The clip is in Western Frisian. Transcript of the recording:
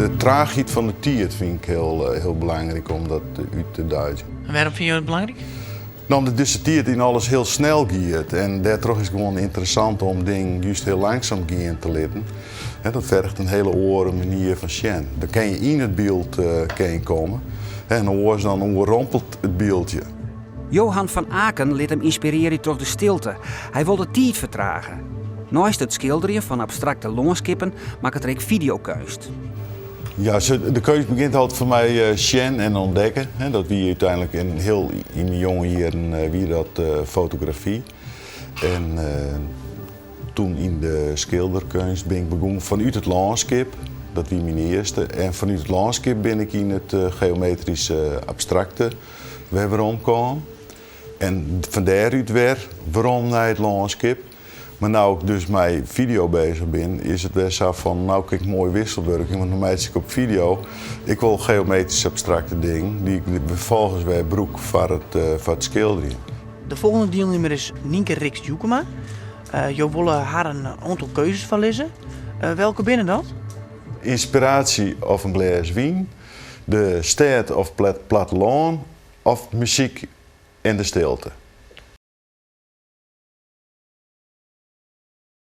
De traachheid fan de tiid fyn ik hiel belangryk om dat út te duitsjen. En wêrom fine jo it belangryk? No, omdat dizze tiid yn alles hiel snel giet en dêrtroch is it gewoan ynteressant om dingen just hiel langsum gean te litten. Dat ferget in hiele oare manier fan sjen. Dan kin je yn it byld kin komme en oars dan oerrompelt it byld je. Johan van Aken lit him ynspirearje troch de stilte. Hy wol de tiid fertrage. Neist it skilderjen fan abstrakte lânskippen makket er ek fideokeunst. Ja, de keunst begjint altyd foar my sjen en ûntdekke. Dat wie úteinlik in hiel yn myn jonge jierren wie dat fotografy. En toen yn de skilderkeunst bin ik begûn fanút it lânskip. Dat wie myn earste. En fanút it lânskip bin ik yn it geometryske abstrakte wer weromkaam. En fan dêrút wer werom nei it lânskip. Mar no ik dus mei fideo bezich bin, is it wer sa fan no kin ik moai wisselwurkje, want no meitsje ik op fideo ek wol geometrysk abstrakte dingen dy't ik ferfolgens wer brûk foar it skilderjen. De folgjende dielnimmer is Nynke Rixt Jukema. Jo wolle har in oantal keuzes foarlizze. Welke binne dat? Ynspiraasje of in glês wyn, de stêd of plattelân of muzyk en de stilte.